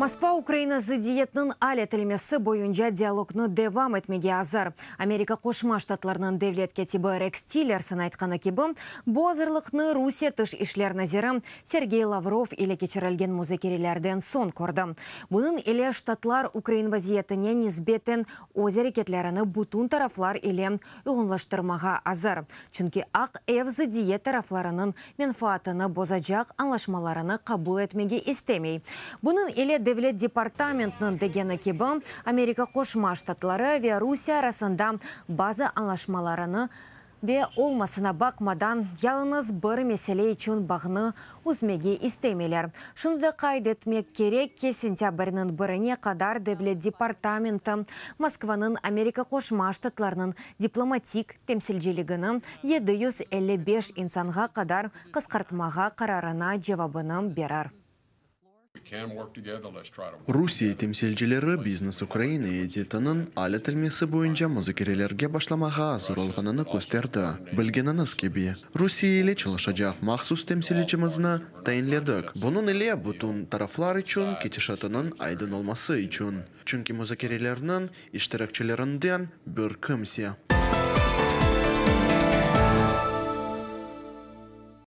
Moskva Ukraina zıddiyetniñ al etilmesi boyunca dialognı devam etmege azır. Amerika Qoşma Ştatlarınıñ devlet kâtibi Reks Tillerson aytqanı kibi, bu azırlıqnı Rusiye tış işler naziri Sergey Lavrov ile keçirilgen muzakerelerden soñ kördi. Bunıñ ile Ştatlar ukrain vaziyetine nisbeten öz areketlerini bütün taraflar ile uyğunlaştırmağa azır, çünki Aq Ev zıddiyet taraflarınıñ menfaatını bozacaq añlaşmalarını qabul etmege istemey. Bunıñ ile Devlet departamentiniñ degeni kibi, Amerika Qoşma Ştatları ve Rusiye arasında bazı añlaşmalarını ve olmasına baqmadan, yalıñız bir mesele içün bağnı üzmege istemeyler. Şunı da qayd etmek kerek ki, sentâbrniñ birine qadar Devlet departamenti Moskvanıñ Amerika Qoşma Ştatlarınıñ diplomatik temsilciligini 755 insanğa qadar qısqartmağa qararına cevabını berir. Rusiye temsilcileri Biznes Ukraina eyyetiniñ al etilmesi boyunca muzakerelerge başlamağa azır olğanını kösterdi. Bilgeniñiz kibi, Rusiye ile çalışacaq mahsus temsilcimizni tayinledik, bunıñ ile bütün taraflar içün ketişatınıñ aydın olması içün, çünki muzakerelerniñ iştirakçilerinden bir kimse.